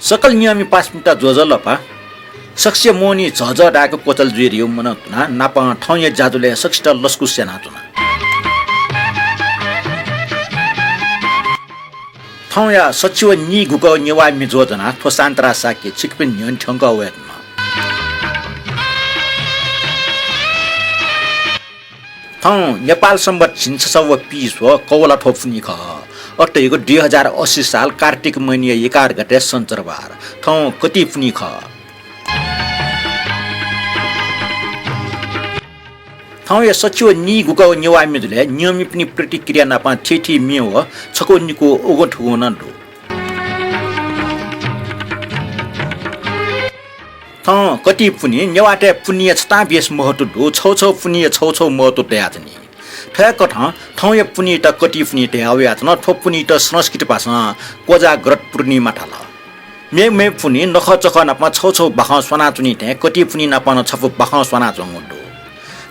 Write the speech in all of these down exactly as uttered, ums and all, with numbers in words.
सकल नियममि पासापिन्त ज्वजलपा। सकसिया मोहनी झःझः धायेक क्वचाल जुइ धइगु मनंतुना नापं थौंया ज्याझ्वलय् सकसित लसकुस यानाच्वना। थौंया सछि व नीगुकः नेवाः म्ये ज्वजनाः थ्व सान्तरा शाक्य छिकपिनि न्ह्यःने थ्यंकः वयेधुन। थौं नेपाल संवत् झिंछसः व पीस्वः कवलाथ्व पुन्हि खः। अथे धइगु दुई हजार अस्सी साल कार्तिक महिनाया एघार गते सञ्चरबार। थौं कति पुन्हि खः? थौंया सछि व नीगुकः नेवाः म्ये ज्वजलय् नियममिपिनि प्रतिक्रिया नापं थीथी म्ये व छकू निकू उगुं थुगुं नं दु। थौं कति पुन्हि नेवाःतय् पुन्हिया छतां बेस महत्व दु, छौ छौ पुन्हिया छौ छौ महत्व तयाच्वनी। थ्व हे कथं थौंया पुन्हित कति पुन्हि धया वयाच्वन। थ्व पुन्हित संस्कृत भाषां कोजाग्रत पूर्णिमा धाल। मेमेगु पुन्हि नखःचखः नाप छौ छौ बाखं स्वानाच्वनी थें कति पुन्हि नाप नं छपु बाखं स्वानाच्वंगु दु।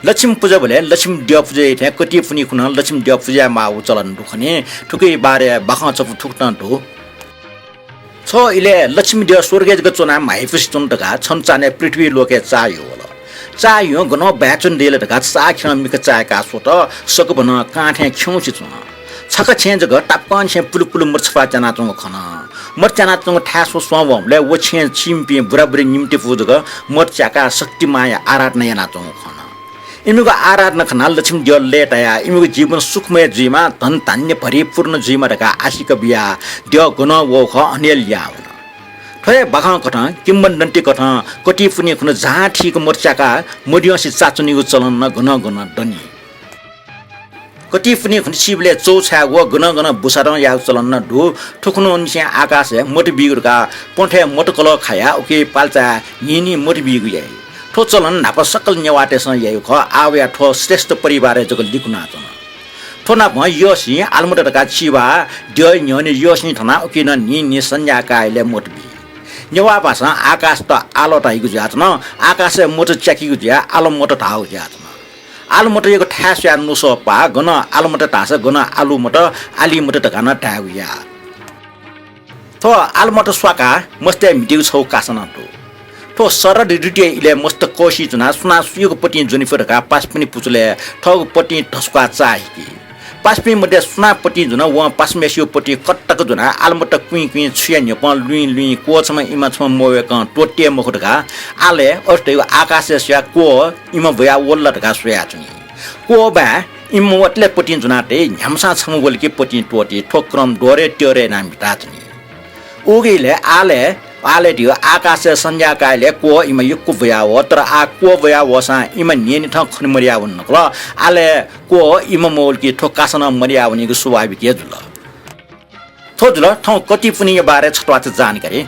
लक्ष्मी पुजाबलय् लक्ष्मी द्यः पुजा याइ थें कति पुन्हि खुन्हु लक्ष्मी द्यः पुजा यायेमाःगु चलन दु खनी। थुकिया बारे बाखं छपु थुकथं दु। छगू इलय् लक्ष्मी द्यः स्वर्गय् जक च्वनाः म्हाइपुसे च्वन धकाः छन्हु चान्हय् पृथ्वी लोकय् चाःह्यू वल। चाःह्यू गनं बाय् च्वने दइ ला धकाः चाःखिरं मिखा चाय्काः स्वत, सकभनं कां थें खिउँसे च्वन। छखा छेँय् जक तापाकं छेँय् पुलुपुलु मत छपा च्यानाच्वंगु खन। मत च्यानाच्वंगु थाय् स्वस्वं वंबलय् व छेँय् चीमिपिं बुराबुरी निम्तिपू जक मत च्याकाः शक्ति मांया आराधना यानाच्वंगु खन। इमिगु आराधना खनाः लक्ष्मी द्यः लय्तायाः इमिगु जीवन सुखमय जुइमा, धन धान्य भरिपूर्ण जुइमा धकाः आशिका बियाः द्यः गनं वःगु खः हनेल लिहां वन। थ्व हे बाखं कथं, किंवदन्ती कथं कति पुन्हि खुन्हु जहां ठीक मत च्याकाः मद्यंसे चाःच्वनीगु चलन नं गनं गनं दनि। कति पुन्हि खुन्हु सीबलय् चौ छायेगु व गनं गनं बुसादँ यायेगु चलन नं दु। थुखुन्हुनिसें आकाशय् मत बीगु धकाः प्वँथय् मत कलः खायाः उकी पाल्चाय् न्हिं न्हिं मत बीगु याइ। थ्व चलन न्हापा सकल नेवाःतय्सं याइगु खः। आः वयाः थ्व श्रेष्ठ परिवारय् जक लिकुनाच्वन। थ्व नापं यःसिं आलमत धकाः चिभाः द्यःया न्ह्यःने यःसिं थनाः उकी नं न्हिं न्हिं सन्ध्याकाः इलय् मत बी। नेवाः भाषां आकाशत आलः धाइगु जुयाच्वन। आकाशय् मत च्याकीगु जुयाः आलमत धाःगु जुयाच्वन। आलमतयागु थाय् स्वयाः नुसः पाः, गनं आलमत धाःसा गनं आलुमत, आलिमत धकाः नं धायेगु याः। थ्व आलमत स्वाकाः मस्तय् म्हितीगु छगू कासा नं दु। थ्व शरद ऋतुया इलय् मस्त कःसि च्वनाः सुनां सुयागु पतिं ज्वने फु धकाः पासापिनि पुचलय् थःगु पतिं धस्वाकाः चाः हिकी। पासापिं मध्ये सुनां पतिं ज्वन वं पासाम्हय्सिगु पतिं कतक ज्वनाः आलमत कुइँ कुइँ छुया न्ह्यपं लुइँ लुइँ क्वः छम्ह इमा छम्ह मवय्कं त्वःते मखु धकाः आलय् अथे धइगु आकाशय् स्वयाः क्वः इमा ब्वयाः वल ला धकाः स्वयाच्वनी। क्वः बाय् इमा मवतले पतिं ज्वनातइ, न्ह्याम्हसां छम्ह वल कि पतिं त्वःती। थ्व क्रम द्वहरे त्यहरे यानाः म्हिताच्वनी। उकिं इलय् आलय्, आलय् धइगु आकाशय् सन्ध्याकाः इलय् क्वः इमा यक्व ब्वयाः वः, तर आः क्वः ब्वयाः वःसां इमा न्हिं न्हिथं खने मदयावन धुंकल। आलय् क्वः इमा मवल कि थ्व कासा नं मदयावनीगु स्वाभाविक हे जुल। थ्व जुल थौं कति पुन्हिया बारे छत्वाःचा जानकारी।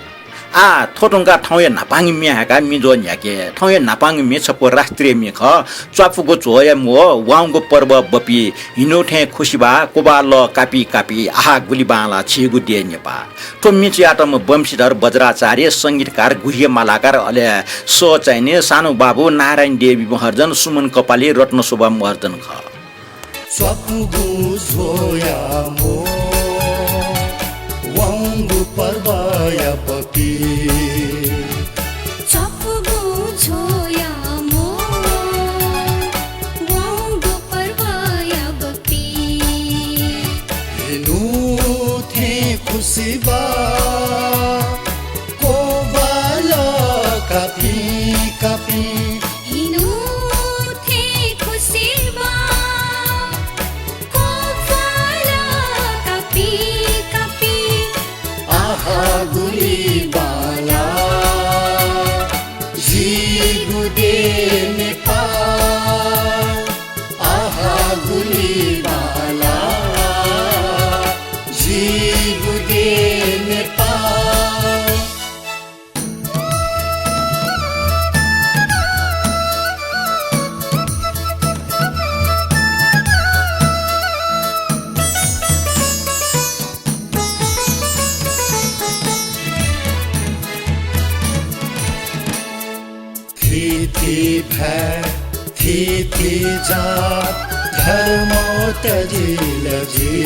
आः थ्व धुंकाः थौंया न्हापांगु म्ये हाय्काः म्ये ज्वः न्ह्याके। थौंया न्हापांगु म्ये छपु राष्ट्रिय म्ये खः। च्वापुगु झ्वःया म्वः, वाउँगु पर्व बपि, हिन्हु थें खुसि बा, क्वबाः लः कापि कापि, आहा गुलि बांलाः झीगु देय् नेपाः। थ्व म्ये च्वयातःम्ह वंशीधर वज्राचार्य, संगीतकार गुह्य मालाकार, अले सः चाहिने सानु बाबु नारायण देवी महर्जन, सुमन कपाली, रत्नशोभा महर्जन खः। च्वापुगु झ्वःया म्वः, वाउँगु पर्वया बपि। च्वापुगु झ्वःया म्वः, वाउँगु पर्वया बपि। हिन्हु थें खुसि बा, क्वबाः लः कापि कापि। हिन्हु थें खुसि बा, क्वबाः लः कापि कापि। आहा गुलि बांलाः, झीगु देय् नेपाः। आहा गुलि बांलाः, झीगु देय् नेपाः। थीथी भाय्, थीथी जात, धर्म तजिलजि।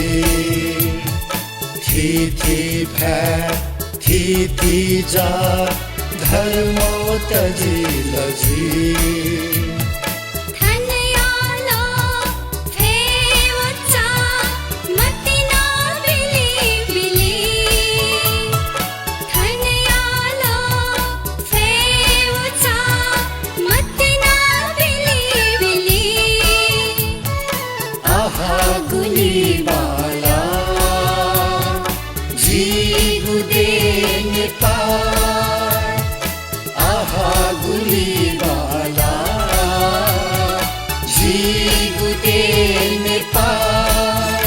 थीथी भाय्, थीथी जात धर्मं तजिलजि। थनयालो फय्‌वचा मतिना बिलिबिलि। थनयालो फय्‌वचा मतिना बिलिबिलि। आहा गुलि बांला जिगु देय् नेपाल। आहा गुलि बांला जिगु देय् नेपाल।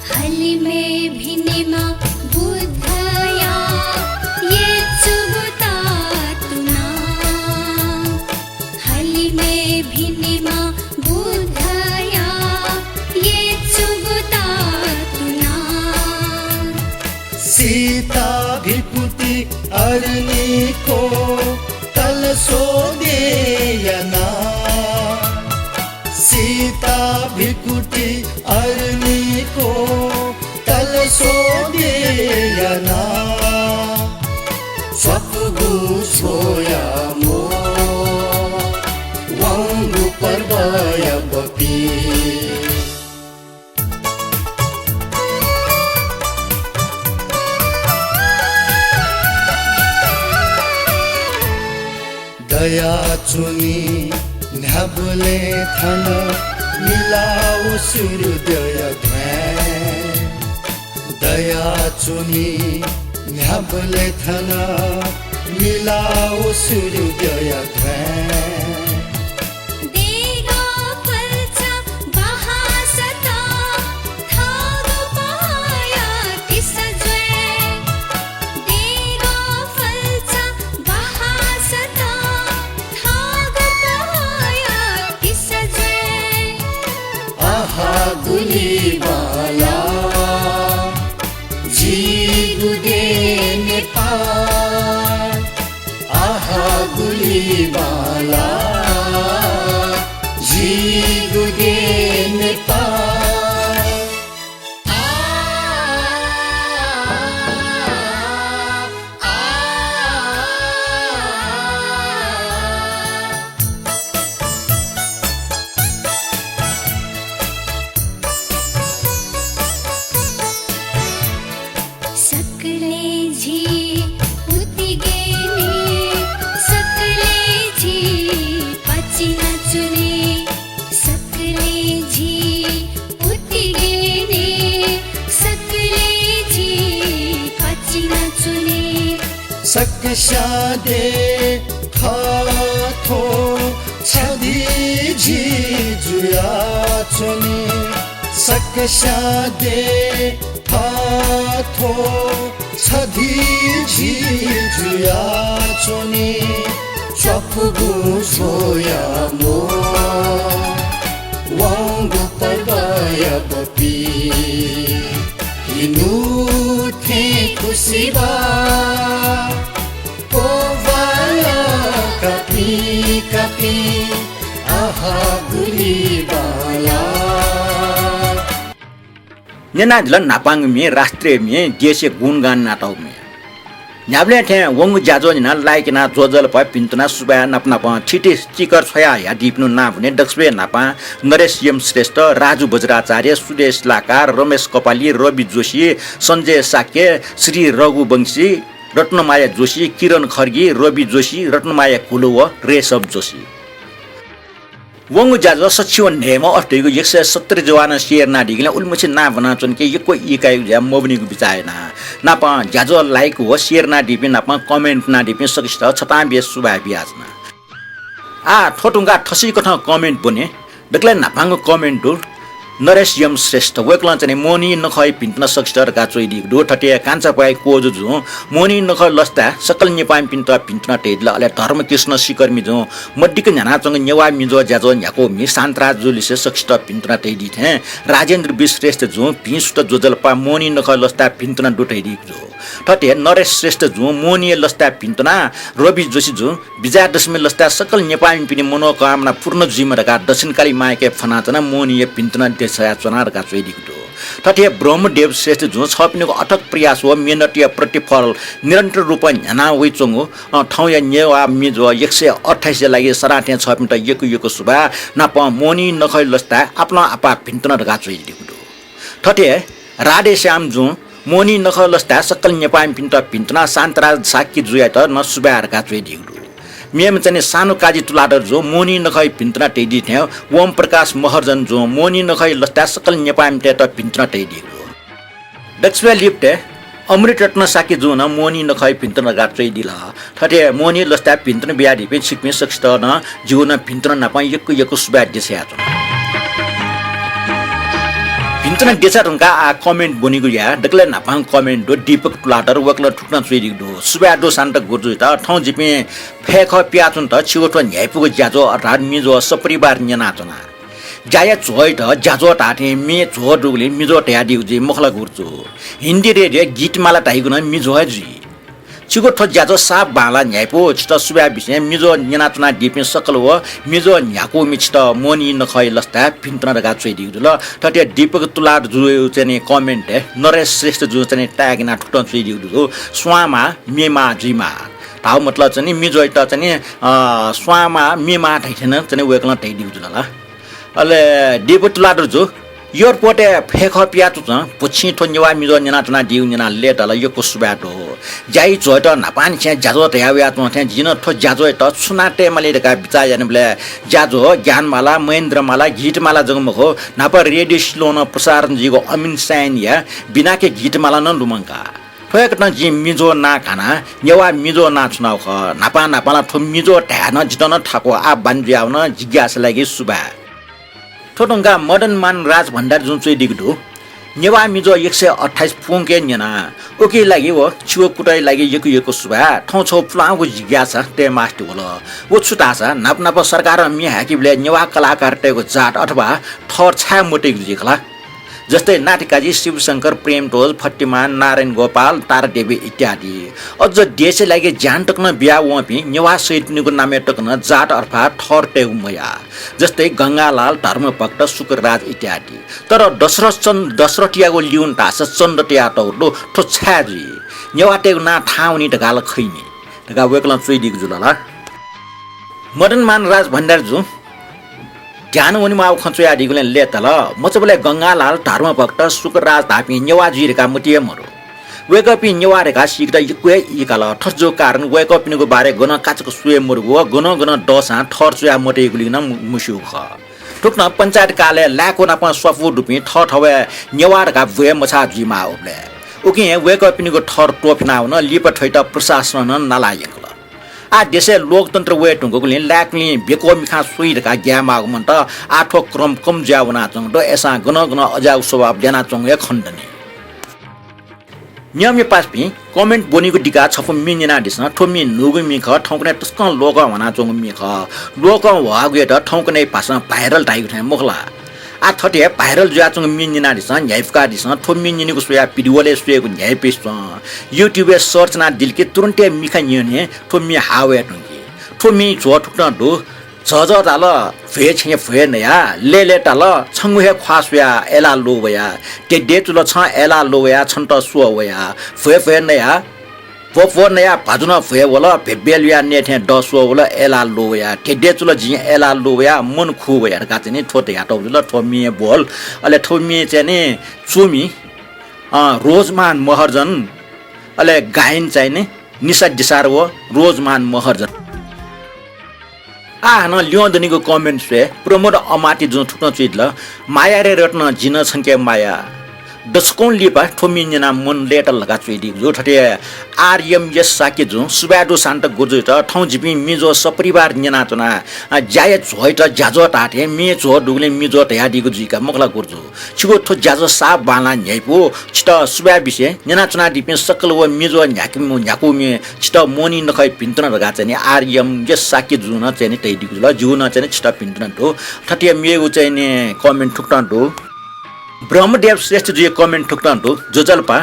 हलिमय् भिनेमा बुद्धया यचुगु तातुना। हलिमय् भिनेमा बुद्धया यचुगु तातुना। सीता भिकुटी अरनिको तलसो देयना। सीता भिकुटी अरनिको तलसो देयना। च्वपुगु झ्वःया म्वः वंगु पर्वया बपि। दयाच्वनी न्ह्याबलें थन मिलाव सूर्योदय ध्वाँय्। दयाच्वनी न्ह्याबलें थन मिलाव सूर्योदय ध्वाँय्। देगः फल्चा बहासत थःगु पहःया तिसा ज्वाँय्। देगः फल्चा बहासत थःगु पहःया तिसा ज्वाँय्। आहा गुलि बांला जिगु देय् नेपाल। आहा गुलि बांला जिगु देय् नेपाल। सकलें झी उतिगेने, सकलें झी पाचिना च्वने, सकलें झी उतिगेने, सकलें झी पाचिना च्वने। सकस्यां देय् थःथो छधी झी जुयाच्वने। सकस्यां देय् थःथो छधी झी जुयाच्वने। च्वपुगु झ्वःया म्वः वंगु पर्वया बपि। हिनु थें खुसि बा पोवाला कापि कापि। आहा गुलि बांला। न्यनादिल न्हापांगु म्ये, राष्ट्रिय म्ये, देशया गुणगान यानातःगु म्ये। न्ह्याबलें थें वंगु ज्याझ्वः न्यनाः like यानाः ज्वजलपा भिन्तुना सुभाय् नाप नापं थीथी sticker छ्वया हयादीपिनिगु नां बुने दक्वसिबय् न्हापां नरेश एम श्रेष्ठ, राजु वज्राचार्य, सुदेश लाकार, रमेश कपाली, रवि जोशी, सञ्जय शाक्य, श्री रघुवंशी, रत्नमाया जोशी, किरण खड्गी, रवि जोशी, रत्नमाया घुलो व रेशम जोशी। वंगु ज्याझ्वः सच्छि व न्हय्म्ह अथे धइगु एक सय सत्तरी जवानं share यानादीगुलिं उलिमछि नां ब्वनाच्वनेके यक्व ई काइगु ज्या मवनीगु बिचाः याना। नापं ज्याझ्वः like व share यानादीपिं नापं comment यानादीपिं सकसित छतां बेस सुभाय् बियाच्वना। आः थ्व धुंकाः थसिकथं comment ब्वने। दकलय् न्हापांगु comment दु। नरेश यम श्रेष्ठ, वय्कलं चाहिँ नि मोहनी नखःया भिन्तुना सकसित धकाः च्वयादीगु दु। थथे कान्छापाय् कोजु जुं मोहनी नखःया लसताय् सकल नेपाःमिपिन्त भिन्तुना तयादिल। अले धर्मकृष्ण सिकर्मी जुं मदिक्क न्ह्यानाच्वंगु नेवाः मिजो ज्याझ्वः न्ह्याकूमि शान्तराज जुलिसे सकसित भिन्तुना तयादी थें राजेन्द्र विश्रेष्ठ जुं भिं सुथ ज्वजलपा मोहनी नखःया लसताय् भिन्तुना दु तयादीगु दु। थथे नरेश श्रेष्ठ जुं मोहनीया लसताय् भिन्तुना, रवि जोशी जुं विजयादशमी लसताय् सकल नेपाःमिपिनि मनोकामना पूर्ण जुइमा धकाः दक्षिणकाली माय्के फ्वनाच्वनाः मोहनीया भिन्तुना देछायाच्वना धकाः च्वयादीगु दु। थथे ब्रह्मदेव श्रेष्ठ जुं छःपिनिगु अथक प्रयास व मेहनतया प्रतिफल निरन्तर रूपं न्ह्याना वइच्वंगु, अ, थौंया नेवाः मिजो एक सय अट्ठाइसया लागि सदां थें छःपिन्त यक्व यक्व सुभाय् नापं मोहनी नखःया लसताय् आपालं आपाः भिन्तुना धकाः च्वयादीगु दु। थथे राधेश्याम जुं मोहनी नखःया लसताय् सकल नेपाःमिपिन्त भिन्तुना, शान्तराज शाक्य जुयात नं सुभाय् धकाः च्वयादीगु दु। मेम्ह चाहिँ नि सानु काजी तुलाधर जुं मोहनी नखःया भिन्तुना तयादी थें ओम प्रकाश महर्जन जुं मोहनी नखःया लसताय् सकल नेपाःमितय्त भिन्तुना तयादीगु दु। दकसिबय् लिपतय् अमृत रत्न शाक्य जुं नं मोहनी नखःया भिन्तुना धकाः च्वयादिल। थथे मोहनी लसताय् भिन्तुना बियादीपिं छिकपिं सकसित नं जिगु नं भिन्तुना नापं यक्व यक्व सुभाय् देछायाच्वना। भिन्तुना देछाये धुंकाः आः comment ब्वनीगु याये। दकलय् न्हापां comment दु दीपक तुलाधर, वय्कलं थुकथं च्वयादीगु दु। सुभाय् दु शान्त गुरुजुयात, थौं जिपिं फय्खः पियाच्वनात छिगु थ्व न्ह्याइपुगु ज्याझ्वः अर्थात् मिजो सपरिवार न्यनाच्वना। ज्याया झ्वःयात ज्याझ्वः धाःथें म्ये झ्वः दुगुलिं मिजो धयादीगु जुइ मखु ला गुरुजु? हिन्दी रेडियो गीतमाला धाइगु नं मिजो हे जुइ। छिगु थ्व ज्याझ्वः साफ बांलाः न्ह्याइपु, छितः सुभाय् बिसें मिजो न्यनाच्वनादीपिं सकल व मिजो न्ह्याकूमि छितः मोहनी नखःया लसताय् भिन्तुना धकाः च्वयादीगु दु। थथे दीपक तुलाधर जुया चाहिँ नि comment-य् नरेश श्रेष्ठ जुं चाहिँ नि tag यानाः थुकथं च्वयादीगु दु, स्वांमाः म्येमाः जुइमाः। धाःगु मतलब चाहिँ नि मिजोयात चाहिँ नि, अ, स्वांमाः म्येमाः धाइथें नं चाहिँ नि वय्कलं धयादीगु जुल ला। अले दीपक तुलाधर जु, airport-य् फय्खः पियाच्वंच्वं भुछिं थ्व नेवाः मिजो न्यनाच्वनादीगु न्यनाः लय्ताल, यक्व सुभाय् दु। ज्याया झ्वःयात न्हापांनिसें ज्याझ्वः धया वयाच्वं थें जिं नं थ्व ज्याझ्वःयात छु नां तयेमाली धकाः बिचाः यानाबलय् ज्याझ्वः ज्ञानमाला, महेन्द्रमाला, गीतमाला जक मखु, न्हापा रेडियो सिलों नं प्रसारण जुइगु अमिन सायनया बिनाके गीतमाला नं लुमंका। थ्व हे कथं जिं मिजो नां कानाः नेवाः मिजो नां छुनागु खः। न्हापां न्हापां ला थ्व मिजो धाये नं जितः नं थाकु, आः बानी जुयावन, जिज्ञासा लागि सुभाय्। थ्व धुंकाः मदन मान राजभण्डारी जुं च्वयादीगु दु। नेवाः मिजो एक सय अट्ठाइस पूवंके न्यना। उकिया लागि व छिगु कुतःया लागि यक्व यक्व सुभाय्। थौं छगू पुलांगु जिज्ञासा तये मास्ति वल। व छु धाःसा न्हापा न्हापा सरकारं म्ये हाय्केबलय् नेवाः कलाकारतय्गु जात अथवा थर छाय् मतइगु जुइ खला? जस्तै नातिकाजी, शिवशंकर, प्रेमध्वज, फत्तिमान, नारायण गोपाल, तारादेवी इत्यादि। अझ देशया लागि ज्यान तक नं बिया वंपिं नेवाः शहीदपिनिगु नामय् तक नं जात अथवा थर तयेगु मयाः। जस्तै गंगालाल, धर्मभक्त, शुक्रराज इत्यादि। तर दशरथ चन्द, दशरथयागु ल्यूने धाःसा चन्द तयातःगु दु, थ्व छाय् जुइ? नेवाःतय्गु नां थाहां वनी धकाः ला खइनि धकाः वय्कलं च्वयादीगु जुल ला। मदन मान राजभण्डारी जुं ध्यान वनेमाःगु खँ च्वयादीगुलिं लय्ताल। मचाबलय् गंगालाल, धर्मभक्त, शुक्रराज धाःपिं नेवाः जुइ धकाः मतिइ हे मदु। वय्कःपिं नेवाः धकाः सीकेत यक्व हे ई काल। थथे जूगु कारण वय्कःपिनिगु बारे गनं काचाक्क स्वये मदुगु व गनं गनं दःसां थर च्वया मतइगुलिं नं मु-, मुस्यूगु खः। थुकथं पञ्चायत कालय् लाय्कू नाप स्वापू दुपिं थःथवय् नेवाः धकाः ब्वये मछाः जुइमाः उबलय्। उकिं हे वय्कःपिनिगु थर त्वःफिनावन, लिपा थ्वयात प्रशासनं नं नाला यंकल। आः देशय् लोकतन्त्र वये धुंकूगुलिं लाय्कुलिं बेक्व मिखां स्वइ धकाः ग्याये माःगु मन्त। आः थ्व क्रम कम जुया वनाच्वंगु दु। अय्सां गनं गनं अज्याःगु स्वभाव ल्यनाच्वंगु हे खनेदनि। नियमया पासापिं, comment ब्वनीगु दिकाः छपु म्ये न्यनादिसँ। थ्व म्ये न्हूगु म्ये खः, थौंकन्हय् तसकं लोकं ह्वानाच्वंगु म्ये खः। लोकं ह्वाःगुयात थौंकन्हय् भाषां viral धाइगु थें मखु ला? आः थथे viral जुयाच्वंगु म्ये न्यनादिसँ, न्ह्याइपुकादिसँ। थ्व म्ये न्यनेगु स्वयाः video-लय् स्वयेगु न्ह्याइपुसे च्वं। YouTube-य् search यानादिल कि तुरुन्त हे मिखा न्ह्यःने थ्व म्ये हाः वये धुंकी। थ्व म्ये झ्वः थुकथं दु। झःझः धाल, भ्वय् छेँय् भ्वय् नया, लय्‌लय् ताल, छंगु हे ख्वाः स्वयाः अय्‌लाः ल्वः वया। ध्येध्येचुल, छं अय्‌लाः ल्वः वया, छन्त स्वः वया। भ्वय् भ्वय् नया, भ्व भ्व नया, भाजु नं भ्वय् वल, भेब्बे लुया नये थें दः स्वः वल, अय्‌लाः ल्वः वया। ध्येध्येचुल, जिं अय्‌लाः ल्वः वया, मन खू वया धकाः चाहिँ नि थ्व धयातःगु जुल, थ्व म्ये ब्वल। अले थ्व म्ये चाहिँ नि च्वमि, अँ, रोजमान महर्जन, अले गायन चाहिँ नि निशा दिसार व रोजमान महर्जन। आः हानं ल्यं दनिगु comment स्वये। प्रमोद अमात्य जुं थुकथं च्वयादिल, माया रे रत्न, जिं नं छंके माया। दसकौं लिपा थ्व म्ये न्यनाः मन लय्‌ताल धकाः च्वयादीगु जू। थथे आरएमएस शाक्यजुं सुभाय् दु शान्त गुरुजुयात, थौं जिपिं म्ये ज्वः सपरिवार न्यनाच्वना। अ, ज्याया झ्वःयात ज्याझ्वः धाःथें म्ये ज्वः दुगुलिं म्ये ज्वः धयादीगु जुइ का मखु ला गुरुजु? छिगु थ्व ज्याझ्वः साफ बांलाः न्ह्याइपु। छितः सुभाय् बिसें न्यनाच्वनादीपिं सकल व म्ये ज्वः न्ह्याकेम्ह न्ह्याकूम्ह छितः मोहनी नखःया भिन्तुना धकाः चाहिँ नि आरएमएस शाक्यजुं नं चाहिँ नि धयादीगु जुल। जिगु नं चाहिँ नि छितः भिन्तुना दु। थथे मेगु चाहिँ नि comment थुकथं दु। ब्रह्मदेव श्रेष्ठजुया comment थुकथं दु। ज्वजलपा।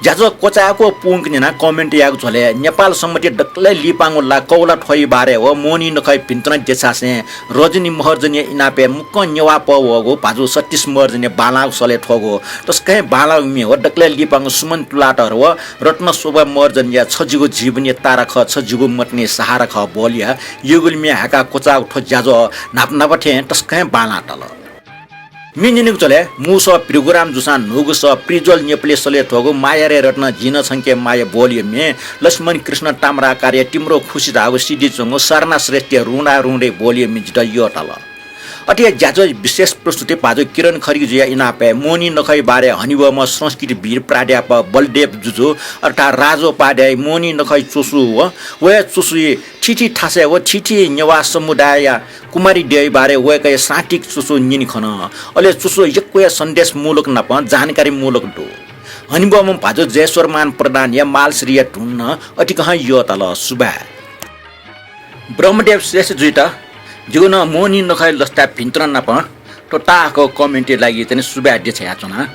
ज्याझ्वः क्वचाय्‌क पूवंक न्यनाः comment यायेगु झ्वलय् नेपाल संवत्‌या दकलय् लिपांगु ला कौलाथ्वया बारे व मोहनी नखःया भिन्तुना देछासें रजनी महर्जनया इनापय् मुक्कं नेवाः पौ वःगु भाजु सतीश महर्जनया बांलाःगु सलय् थ्वःगु तसकं हे बांलाःगु म्ये व दकलय् लिपांगु सुमन तुलाधर व रत्न शोभा महर्जनया छ जिगु जीवनया तारा खः, छ जिगु मदनया सहारा खः बहलिया युगुलि म्ये हाय्‌काः क्वचाःगु थ्व ज्याझ्वः न्हापा न्हापा थें तसकं हे बांलाः तल। म्ये न्यनेगु झ्वलय् मू सः भृगुराम जूसां न्हूगु सः प्रिज्वल नेपालया सलय् थ्वःगु माया रे रत्न जिं नं छंके माया बहलिया म्ये, लक्ष्मण कृष्ण ताम्राकारया तिम्रो खुसी धाःगु सिडी च्वंगु सरना श्रेष्ठया रुँडा रुँडे बहलिया म्ये जितः यःताल। अथे हे ज्याझ्वःया विशेष प्रस्तुति भाजु किरण खड्गीजुया इनापय् मोहनी नखःया बारे हनेबहःम्ह संस्कृतविद् प्राध्यापक बलदेव जुजु अर्थात् राजोपाध्याय मोहनी नखःया च्वसु व वया च्वसुया थीथी थासय् व थीथी नेवाः समुदायया कुमारीद्यःया बारे वय्‌कःया साहित्यिक च्वसु न्यने खन। अले च्वसु यक्व हे सन्देशमूलक नाप जानकारीमूलक दु। हनेबहःम्ह भाजु जयेश्वरमान प्रधानया मालश्रीया धुन नं अतिकं यःताल। सुभाय्। ब्रह्मदेव श्रेष्ठजुयात जिगु नं मोहनी नखःया लसताय् भिन्तुना नाप थ्व ताःहाकःगु comment-या लागि चाहिँ नि सुभाय् देछानाच्वना।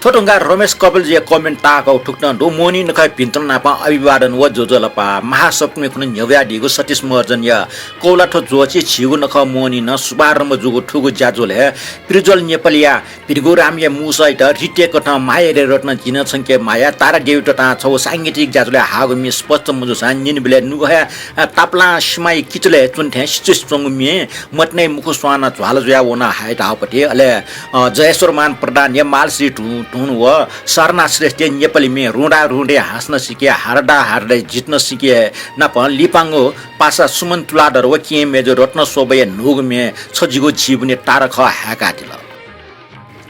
थ्व धुंकाः रमेश कपालजुया comment ताःहाकःगु थुकथं दु। मोहनी नखःया भिन्तुना नाप अभिवादन व ज्वजलपा। महासप्तमी खुन्हु न्ह्यब्वयादीगु सतीश महर्जनया कौलाथ्व ज्वःछि झीगु नखः मोहनी नं शुभारम्भ जूगु थुगु ज्याझ्वलय् प्रिज्वल नेपालया भृगुरामया मू सःयात रितेकथं माया रे रत्न जिं नं छंके माया, तारादेवी ततां छगू सांगीतिक ज्याझ्वलय् हाःगु म्ये स्पष्ट मजूसां न्यनेबलय् नुगः हे, अ, तापालां सिमाया किचलय् च्वने थें सिचुसे च्वंगु म्ये मदनया मुखु स्वां नं झ्वाल जुयाः वन हाय् धाःगु पति, अले, अ, जयेश्वरमान प्रधानया मालश्री धुन, धुन व सरना श्रेष्ठया नेपाली म्ये रुँडा रुँडे हाँस नं सिके हारदा हारदा जित नं सिके नाप लिपांगु पासा सुमन तुलाधर व केहेँ मय्जु रत्न शोभाया न्हूगु म्ये छ जिगु जीवनया तारा खः हाय्‌कादिल।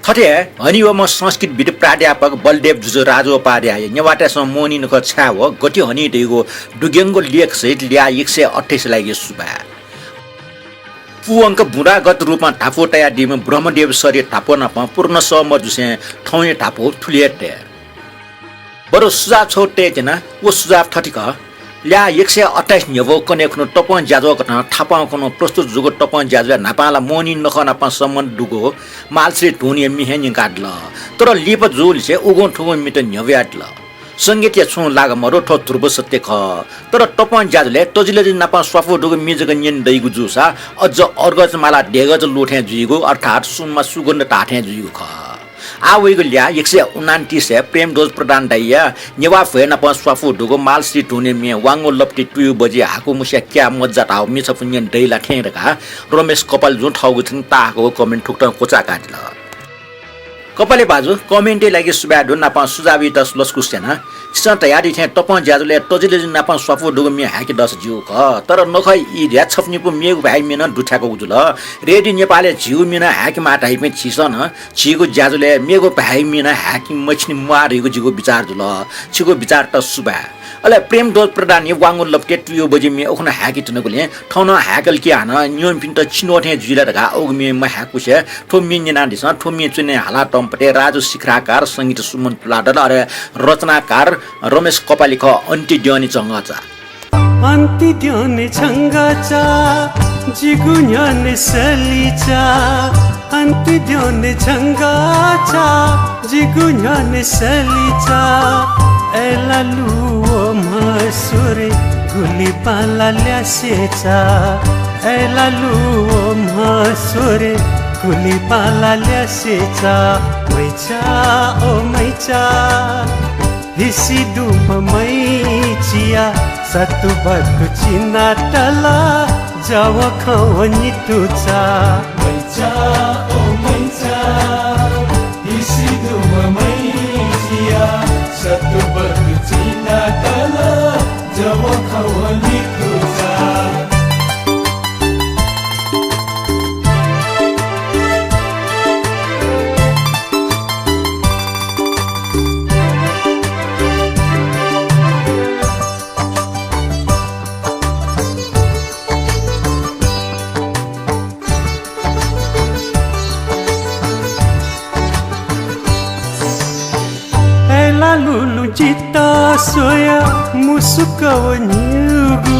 थथे हनेबहःम्ह संस्कृतविद् प्राध्यापक बलदेव जुजु राजोपाध्याय नेवाःतय्‌सं मोहनी नखः छाय् व गथे हनी धइगु दुग्यंगु लेख सहित ल्याः एक सय अट्ठाइस लागि सुभाय्। पूवंक बुँदागत रूपं धापू तयादीम्ह ब्रह्मदेव सरया धापू नाप पूर्ण सः मजुसें थौंया धापू थुलि हे तये। बरु सुझाव छगू तये त्यना, व सुझाव थथे खः। ल्याः एक सय अट्ठाइस न्ह्यब्वगु कन्हय् खुन्हु तपं ज्याझ्वः कथं थापां खुन्हु प्रस्तुत जूगु तपं ज्याझ्वलय् न्हापां ला मोहनी नखः नाप सम्बन्ध दुगु मालश्री धुनया म्ये हे न्यंकादिल। तर लिपा जूलिसे उगुं थुगुं म्येत न्ह्यब्वयादिल। संगीतया छुं लागा मदु, थ्व ध्रुव सत्य खः। तर तपं ज्याझ्वलय् तजिलजि नाप स्वापू दुगु म्ये जक न्यने दइगु जूसा अझ अर्गज माला देगज लू थें जुइगु, अर्थात् सुनमा सुगन्ध ताः थें जुइगु खः। आः वइगु ल्याः एक सय उनान्तिसय् प्रेमध्वज प्रधान दाइया नेवाः भ्वय् नाप स्वापू दुगु मालश्री धुनया म्ये वांगु लप्ति तुयु बजि हाकु मुस्या क्या मज्जा धाःगु म्ये छपु न्यने दइ ला थें धकाः रमेश कपालजुं थःगु थें ताःहाकःगु comment थुकथं क्वचाय्कादिल। कपाले भाजु, comment-या लागि सुभाय् दु, नाप सुझावयात लसकुस याना। छिसं धयादी थें तपं ज्याझ्वलय् तजिलजि नाप स्वापू दुगु म्ये हाय्के दस ज्यू खः, तर नखः ई धया छपु निपु मेगु भाय् म्ये नं दुथ्याकूगु जुल। रेडियो नेपालय् झीगु म्ये नं हाय्के माः धाइपिं झीसं नं झीगु ज्याझ्वलय् मेगु भाय् म्ये नं हाय्के मछिने म्वाः धइगु जिगु बिचार जुल। छिगु बिचारयात सुभाय्। अले प्रेमध्वज प्रधानया वांगु लप्ति तुयु बजि म्ये उखुन्हु हाय्के धुंकूगुलिं थौं नं हाय्कल कि हानं न्यंपिन्त छिन्वः थें जुइ ला धकाः उगु म्ये महाय्कुसे थ्व म्ये न्यनादिसँ। थ्व म्ये च्वने हालातःम्ह पति राजु शिखराकार, संगीत सुमन तुलाधर, अले रचनाकार रमेश कपाली खः। अन्ति द्यःने झंगःचा। अन्ति द्यःने झंगःचा, जिगु न्ह्यःने सलिचा। अन्ति द्यःने झंगःचा, जिगु न्ह्यःने सलिचा। अय् लालु व म्हस्वरे गुलि बांला ल्यासेचा। अय् लालु व म्हस्वरे गुलि बांला ल्यासेचा। मैचा ओ मैचा, हिसि दुम्ह मैचिया सतुबतु चिनातल, जव खव नितुचा। मैचा ओ मैचा, हिसि दुम्ह मैचिया सतुबतु चिनातल, जव खव नितुचा। जितः स्वया मुसुक वनीगु,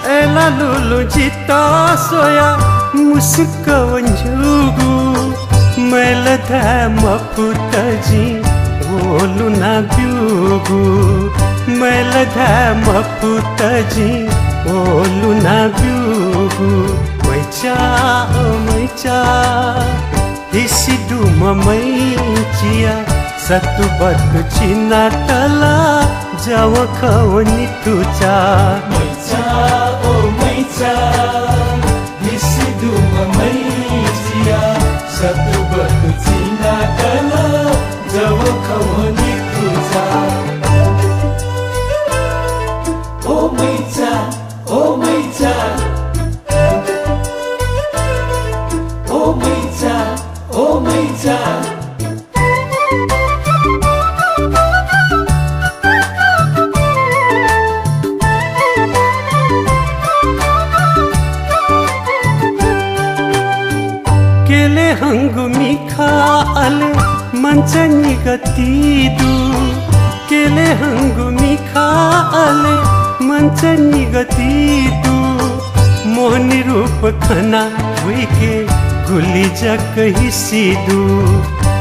अय्‌लाः लुलुं जितः स्वया मुसुक वनीगु, मय्‌ल धाये मफुत जिं ओलुना ब्यूगु, मय्‌ल धाये मफुत जिं ओलुना ब्यूगु। मैचा ओ मैचा, हिसि दुम्ह मैचिया सतुबतु चिनातल जवं खवं निथुचा। मैचा ओ मैचा, हिसि दुम्ह मैचिया सतुबतु चिनातल जवं खवं निथुचा। ओ मैचा, ओ मैचा, ओ मैचा, ओ मैचा। केले हंगु मिखा अले मञ्च निगति दु। केले हंगु मिखा अले मञ्च निगति दु। मोहनी रूप खना वइके गुलि जक हिसि दु।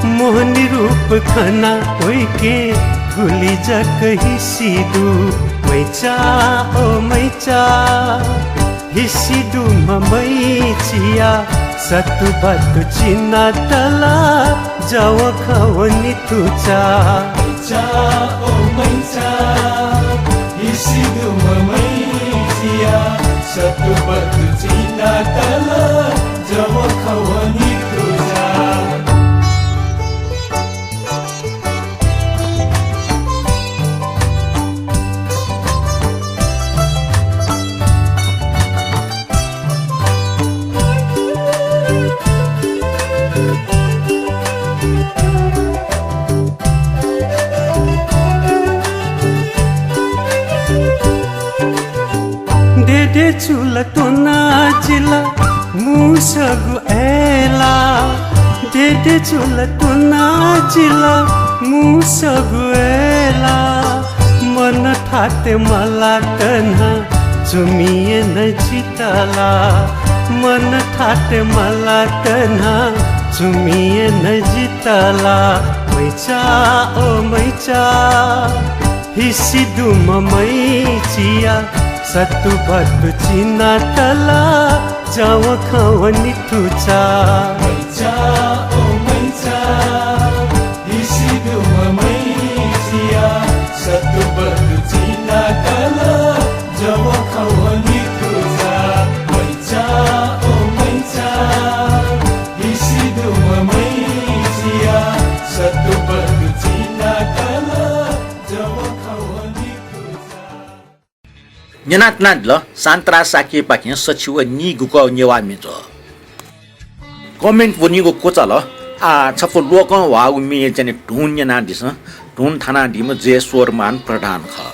मोहनी रूप खना वइके गुलि जक हिसि दु। मैचा ओ मैचा, हिसि दुम्ह मैचिया सतुबतु चिनातल जवं खवं निथुचा। मैचा ओ मैचा, हिसि दुम्ह मैचिया सतुबतु चिनातल जवं खवं निथुचा। देदे चुला त्वना जिला मुसगु अय्‌लाः। देदे चुला त्वना जिला मुसगु अय्‌लाः। मन थाते मलात न्हा चुमि याना जितला। मन थाते मलात न्हा चुमि याना जितला। मैचा ओ मैचा, हिसि दुम्ह मैचिया सतुबतु चिनातल जवं खवं निथुचा। मैचा ओ मैचा, हिसि दुम्ह मैचिया सतुबतु चिनातल जवं खवं निथुचा। मैचा ओ मैचा, हिसि दुम्ह मैचिया सतुबतु चिनातल जवं खवं निथुचा। न्यनातनादिल सान्तरा शाक्यपाखें सछि व नीगुकः नेवाः म्ये च्वः। Comment वनीगु क्वचाल। आः छपु लोकं ह्वाःगु म्ये जने धुन न्यनादिसँ। धुन थानादीम्ह जयस्वरमान प्रधान खः।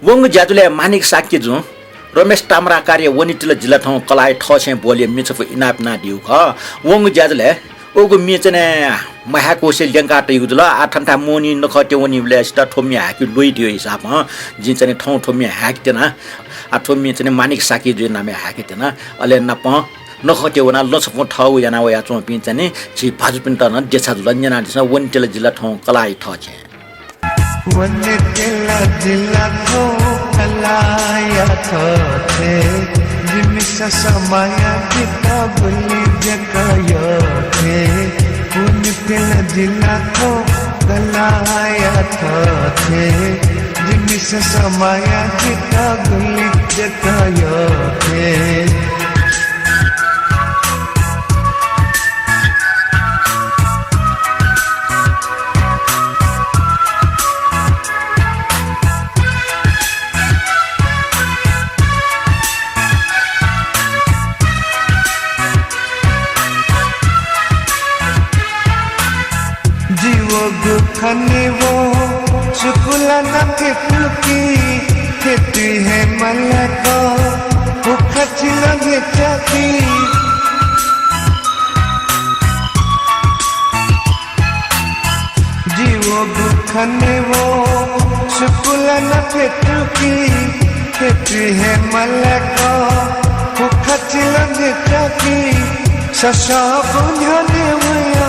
वंगु ज्याझ्वलय् मानिक शाक्यजुं रमेश ताम्राकारया वनेतिल जिल्ला थौं कलाःया थःछेँय् ब्वहलय् म्ये छपु इनाप यानादीगु खः। वंगु ज्याझ्वलय् उगु म्ये चाहिँ मह्याकुसे ल्यंका तइगु जुल। आः थन थाय् मोहनी नखः त्य वनीबलय् सित थ्व म्ये हाय्‌के ल्वइदियो हिसाबं जिं चाहिँ थौं थ्व म्ये हाय्‌के त्यना। आः थ्व म्ये चाहिँ मानिक शाक्यजुया नामय् हाय्‌के त्यना। अले नापं नखः त्य वनाः लँ छपुं थःगु याना वयाच्वंपिं चाहिँ झी भाजुपिन्त नं देछा जुल। न्यनादिसँ, वनेतिल जिल्ला थौं कलाःया थःछेँय्। वनेतिल जिल्ला थौं कलाःया थःछेँय्, जिमिसं समाया जित गुलि जक यःथें। वनेतिल जिल्ला थौं कलाःया थःछेँय्, जिमिसं समाया जित गुलि जक यःथें। जि वःगु खनेवं सुकुला नं फ्यतुकी, फ्यतुइ हे मलाक उखा थिल न्ह्यचाकी। जि वःगु खनेवं सुकुला नं फ्यतुकी, फ्यतुइ हे मलाक उखा थिल न्ह्यचाकी। ससःगु न्ह्यःने वया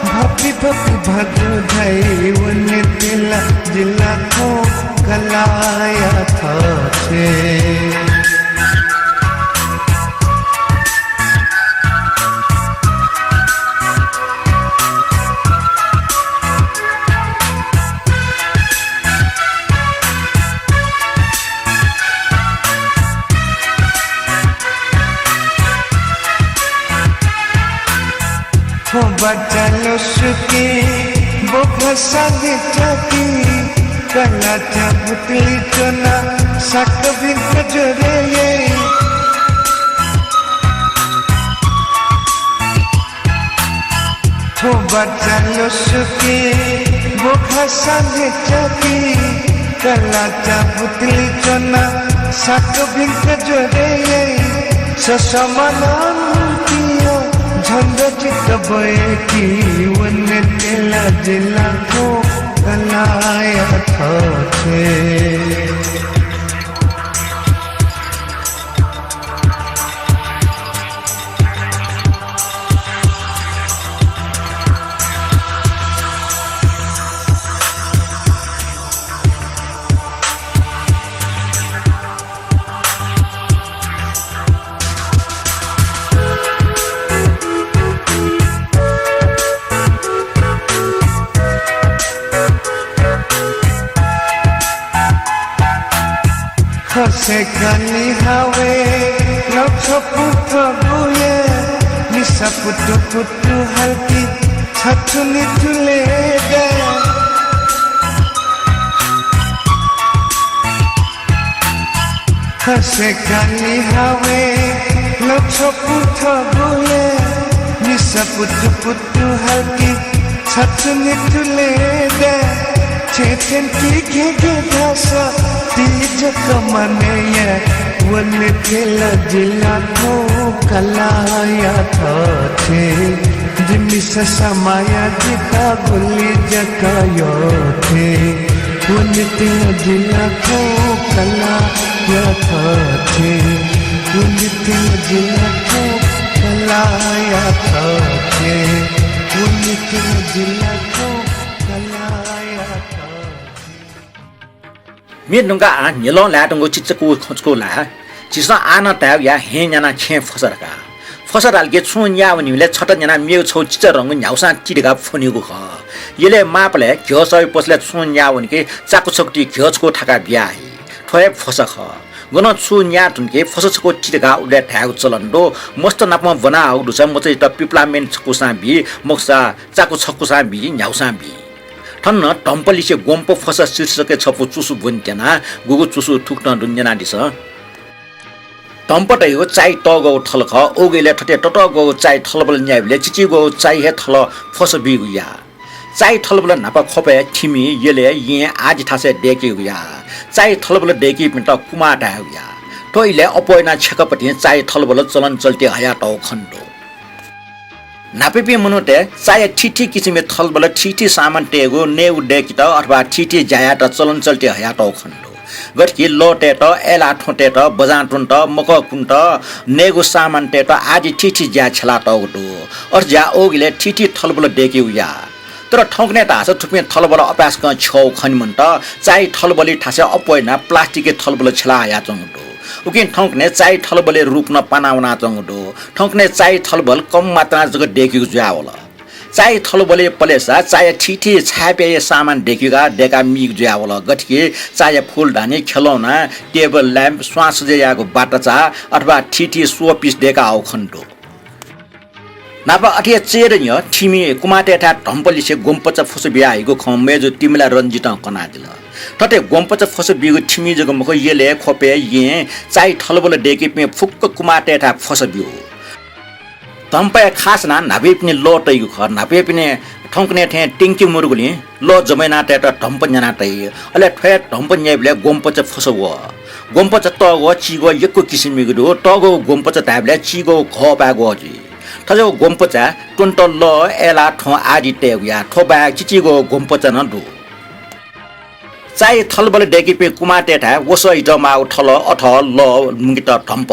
भपि भपि भाजु धाइ, वनेतिल जिल्ला थौं कलाःया थःछेँय्। थ्व बाचा लसकुं ब्वखासा न्ह्यचाकी, कलाःचा बुतुलि च्वना साक भिंक ज्वरय्। थ्व बाचा लसकुं ब्वखासा न्ह्यचाकी, कलाःचा बुतुलि च्वना साक भिंक ज्वरय्। ससःम्ह नं मूर्तिया झन्डा जित ब्वय्‌की, वनेतिल जिल्ला थौं कलाःया थःछेँय्। खसय् कालि हावय् लँ छपु थःगु याये, मिसा पुतु पुतु हालाकी छथुनि थुलय् दाये। खसय् कालि हावय् लँ छपु थःगु याये, मिसा पुतु पुतु हालाकी छथुनि थुलय् दाये। छेँ थ्यंकी घेघे धाःसा तिलि जक मानय् याये, वनेतिल जिल्ला थौं कलाःया थःछेँय्। जिमिसं समाया जित गुलि जक यःथें, वनेतिल जिल्ला थौं कलाःया थःछेँय्, वनेतिल जिल्ला थौं कलाःया थःछेँय्, वनेतिल जिल्ला थौं कलाःया थःछेँय्। म्ये धुंकाः आः न्ह्यलं लायेधुंगु चिचाकूगु खँ छकू ला, झीसं आः नं धायेगु या, हँय् न्यानाः छेँय् फसा धकाः। फसा धाल कि छुं न्याः वनीबलय् छता न्यानाः मेगु छगू चिचाधंगु न्ह्यागुसां ति धकाः फ्वनीगु खः। यलय् माःबलय् घ्यः सःबलय् छुं न्याः वनी कि चाकु छकू ति घ्यः छकू थाकाः बिया हइ। थ्व हे फसा खः। गनं छुं न्याः धुन कि फसा छकू ति धकाः उबलय् धायेगु चलन दु। मस्त नापं ब्वना हःगु दुसा मचायात पिपलामेन छकूसां बी, मखुसा चाकु छकूसां बी, न्ह्यागुसां बी। थन नं धम्पलिसे ग्वम्प फसा शीर्षकय् छपु चुसु ब्वने त्यना, गुगु चुसु थुकथं दु न्यनादिसँ। धम्प धइगु चाय् तःगःगु थल खः। उगु यलय् थथे ततःगःगु चाय् थलबल न्याइबलय् चिचीगःगु चाय् हे थल फसा बीगु या। चाय् थलबल न्हापा ख्वपय् थिमि, यलय्, येँ आदि थासय् दय्‌केगु या। चाय् थलबल दय्‌कीपिन्त कुमाः धायेगु याः। थ्व इलय् अप्वः यानाः छेँखपतिं चाय् थलबल चलनचल्ति हयातःगु खनेदु। न्हापायापिं मनूतय् चाय्‌या थीथी किसिमया थलबल, थीथी सामान तयेगु, नयेगु दय्‌केत अथवा थीथी ज्या यायेत चलनचल्ति हयातःगु खनेदु। गथे कि लः तयेत, अय्‌लाः थ्वँ तयेत, बजां त्वनेत, मकः कुनेत नयेगु सामान तयेत आदि थीथी ज्या छ्यलातःगु दु। अथे ज्या अःगु इलय् थीथी थलबल दय्‌केगु याः। तर थौंकन्हय् धाःसा थुपिं थलबल अपाय्‌सकं छ्यःगु खने मन्त। चाय् थलबलय् थासय् अप्वः यानाः प्लास्टिकया थलबल छ्यला हयाच्वंगु दु। उकिं थौंकन्हय् चाय् थलबलया रूप नं पाना वनाच्वंगु दु। थौंकन्हय् चाय् थलबल कम मात्रां जक दय्‌कीगु जुयावल। चाय् थलबलय् पलेसा चाय्‌या थीथी छाय्‌प्याया सामान दय्‌कीगु, दय्‌का मीगु जुयावल। गथे कि चाय्‌या फूलदानी, खेलौना, टेबल ल्याम्प, स्वां सजाय् यायेगु बाटाचा अथवा थीथी शो पिस दय्‌का हःगु खनेदु। न्हापा अथे हे चय्‌धंगु थिमि कुमाःतय्‌थाय् धम्प लिसे ग्वम्पचा फ्वसा बियाहइगु खँ मय्‌जु तिमिला रञ्जितं कनादिल। थथे ग्वम्पचा फ्वसा बीगु थिमि जक मखु, यलय्, ख्वपय्, येँय् चाय् थलबल दय्‌कीपिं फुक्क कुमाःतय्‌थाय् फ्वसा ब्यू। धम्पय् खास यानाः न्हापायापिनि लः तइगु खः। न्हापायापिनि थौंकन्हय् थें ट्याङ्की मदुगुलिं लः जमा यानातयेत धम्प न्याना तइ। अले थ्व हे धम्प न्याइबलय् ग्वम्पचा फ्वसा वः। ग्वम्पचा तःगः चिगः यक्व किसिमयागु दु। तःगः ग्वम्पचा धाइबलय् चिगः घः बाय् ग्वः जुइ। थज्याःगु ग्वम्पचाय् त्वनेत लः, अय्‌लाः, थ्वँ आदि तयेगु याः। थ्व बाहेक चिचिगः ग्वम्पचा नं दु। चाय् थलबल दय्‌कीपिं कुमाःतय्‌थाय् वसः हितः माःगु थल, अथः, लः मुंकेत धम्प,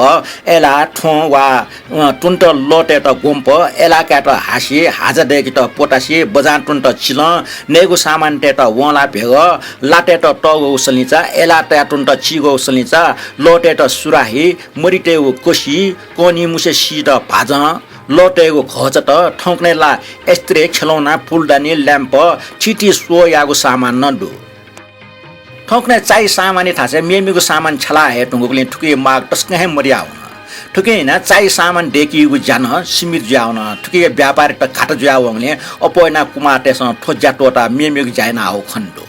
अय्‌लाः, थ्वँ वा अ, त्वनेत लः तयेत ग्वम्प, अय्‌लाः कायेत हासि, हाजा दय्‌केत पोतासि, बजां त्वनेत चिलं, नयेगु सामान तयेत वंलाः भेगः, ला तयेत तःगःगु सलिंचा, अय्‌लाः तया त्वनेत चिगःगु सलिंचा, लः तयेत सुराही, मरि तयेगु कसी, कःनिमुसे सीत भाजं, लः तयेगु घःचात, थौंकन्हय् ला स्त्री, खेलौना, फूलदानी, ल्याम्प, थीथी शो यायेगु सामान नं दु। थौंकन्हय् चाय् सामानया थासय् मेमेगु सामान छ्यला हये धुंकूगुलिं थुकिया माग तसकं हे मदया वन। थुकिं यानाः चाय् सामान दय्‌कीगु ज्या नं सीमित जुया वन। थुकिया व्यापारयात घाटा जुया वंगुलिं अप्वः यानाः कुमाःतय्‌सं थ्व ज्या त्वःताः मेमेगु ज्या याना हःगु खनेदु।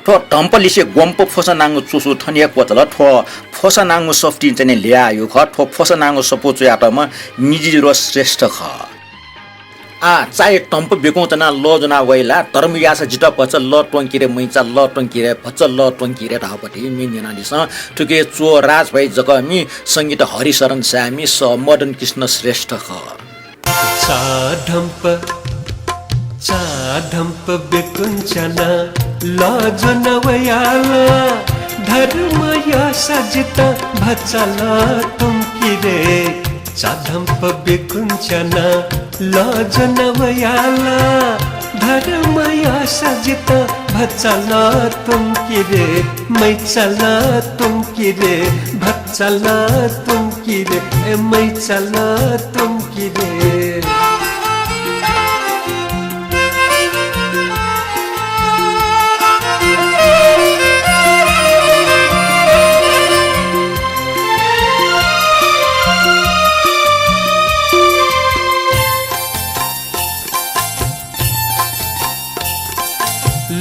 थ्व धम्प लिसे ग्वम्प फ्वसानांगु च्वसु थन हे क्वचाल। थ्व फ्वसानांगु सफुतिं चाहिँ ल्ययाहःगु खः। थ्व फ्वसानांगु सफू च्वयातःम्ह निजिरो श्रेष्ठ खः। आः, चाय् धम्प ब्यकुं च्वनाः लः ज्वना वइ ला? धर्म याःसा जितः भचा लः त्वंकि रे, मैचा लः त्वंकि रे, भचा लः त्वंकि रे धाःगु पति मि न्यनादिसँ। थुकिया च्वः राजभाइ जक मि, संगीत हरिशरण साय्‌मि, सः मदन कृष्ण श्रेष्ठ खः। चाधम्प, चाधम्प ब्यकुं च्वनाः लः ज्वना वया ला? धर्म याःसा जितः भचा लः त्वंकि रे। चाधम्प ब्यकुं च्वनाः लः ज्वना वया ला? धर्म याःसा जितः भचा लः त्वंकि रे, मैचा लः त्वंकि रे, भचा लः त्वंकि रे, ए मैचा लः त्वंकि रे।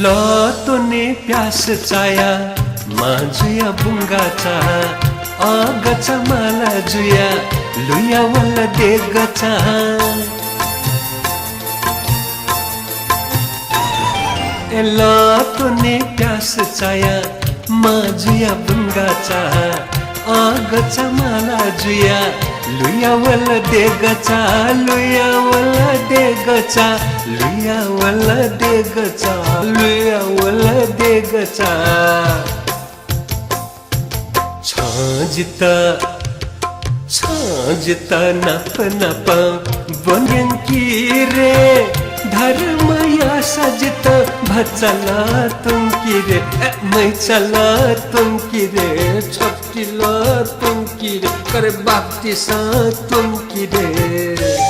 लः त्वने प्यास चायाः मां जुया बुंगाचा, अगचा माला जुया लुया वल देगचा। ए लः त्वने प्यास चायाः मां जुया बुंगाचा, अगचा माला जुया लुया वल देगचा, लुया वल देगचा, लुया वल देगचा, लुया वल देगचा। छं जितः, छं जितः नाप नाप ब्वन्यंकि रे, धर्म याःसा जितः भचा लः त्वंकि रे, ए, मैचा लः त्वंकि रे, छति लः त्वंकि रे, करे बाप्तिसं त्वंकि रे।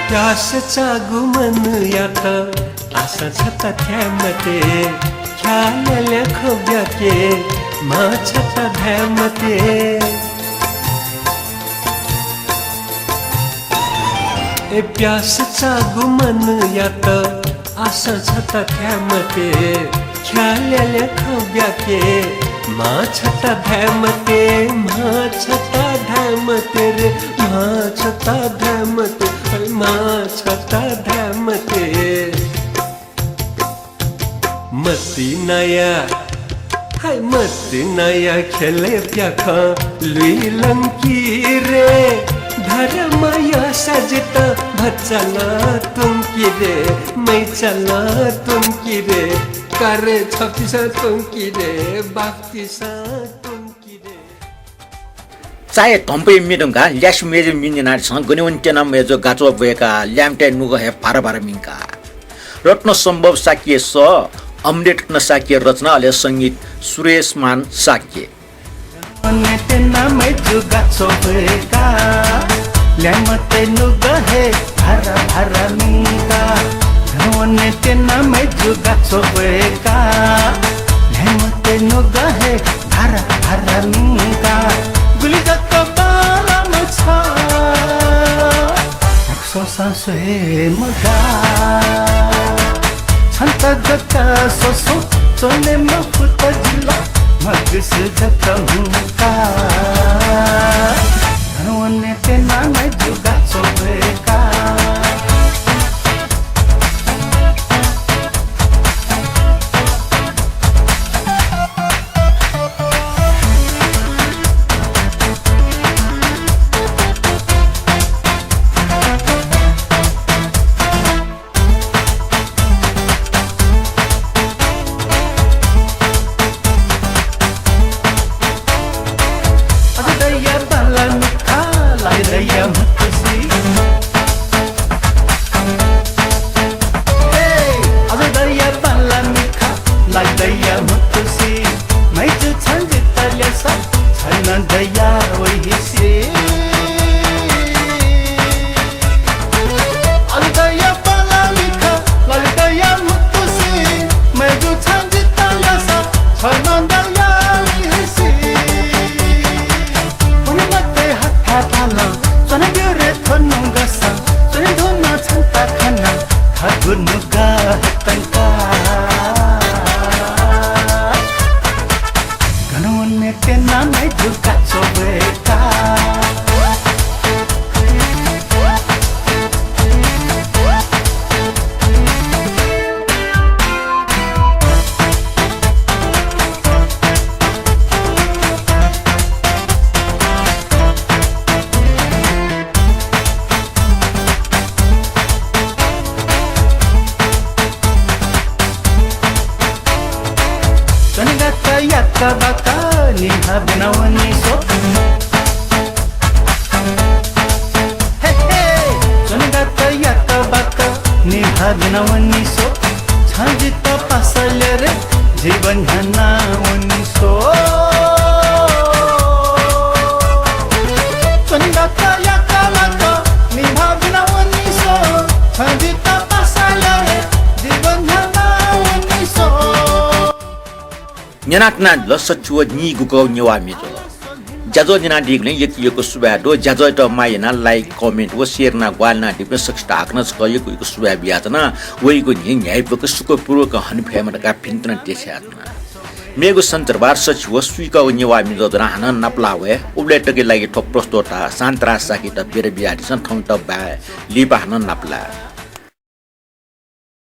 प्यास चाःगु मनूयात आशां छता थाय् मते, ख्यालय् ल्याखं ब्याके मां छता धाये मते। ए प्यास चाःगु मनूयात आशां छता थाय् मते, ख्यालय् ल्याखं ब्याके, म्हां छता धाये मते, म्हां छता धाये मते रे, म्हां छता धाये मते, म्हां छता धाये मते। मतिनाया, हाय मतिनाया ख्यलय् प्याखं लुइलंकी रे। धर्मया साजित भचा ला तुंकी रे, मैचा ला तुंकी रे। का रे छपिसं तुंकी रे, बाफतिसं तुंकी रे। चाये धम्पया मि धुंकाः ल्यासे मेजु मि न्यनादिसँ। गनेवने त्यना मेजु गाच्वः ब्वय्काः ल्याय्म्हतय् नुगः हे भारा भारा मिंका। रत्न सम्भव शाक्य सः, अमृत रत्न शाक्य रचना, अले संगीत सुरेश मान शाक्य। वने त्यना मेजु गाच्वः ब्वय्काः ल्याय्म्हतय् नुगः हे भारा भारा मिंका। वने त्यना मेजु गाच्वः ब्वय्काः ल्याय्म्हतय् नुगः हे भारा भारा मिंका। गुलि जक बांलाम्ह छ, स्वसां स्वये मगाः। छन्त जक स्वस्वं च्वने मफुत जिल, मगस जक म्हुंका। वने त्यना मेजु गाच्वः ब्वय्काः। अझ दया बांला मिखा, लाइ दया म्हुतुसी। हे, अझ दया बांला मिखा, लाइ दया म्हुतुसी। मय्जु छं जितः ल्यासा, छं नं दया वइसे। अझ दया बांला मिखा, लाइ दया म्हुतुसी। मय्जु छं जितः ल्यासा, छं नं दया वइसे। पुनिमते हथाय् पालं च्वनाब्यु रे थ्व नुगसं। च्वने धुन छन्त खना, थःगु नुगः हे तंका। गन वने त्यना मय्जु गाच्वः ब्वय्काः। च्वनेगात याका बाका निभाः बिना वनीसो। हे, हे, च्वनेगात याका बाका निभाः बिना वनीसो। छं जितः पासा ल्या रे, जीवन न्ह्याना वनीसो। च्वनेगात याका बाका निभाः बिना वनीसो। छं जितः पासा ल्या रे, जीवन न्ह्याना वनीसो। न्यनाच्वनादिल सच्छि व नीगुगु नेवाः म्ये जुल। ज्याझ्वः न्यनादीगुलिं यक्व यक्व सुभाय् दु। ज्याझ्वःयात माया यानाः like, comment व share यानाः ग्वाहालि यानादीपिं सकसितं हाकनं छकः यक्व यक्व सुभाय् बियाच्वना। वइगु न्हि न्ह्याइपुक सुखपूर्वक हने फयेमा धकाः भिंतुना देछानाच्वना। मेगु सञ्चरबार सच्छि व सुइकागु नेवाः म्ये जुल धकाः हानं नापलाः वये। उबलय् तकया लागि थ्व प्रस्तोता शान्तराज शाक्ययात बिदा बियादिसँ। थौंयात बाय्, लिपा हानं नापलाये।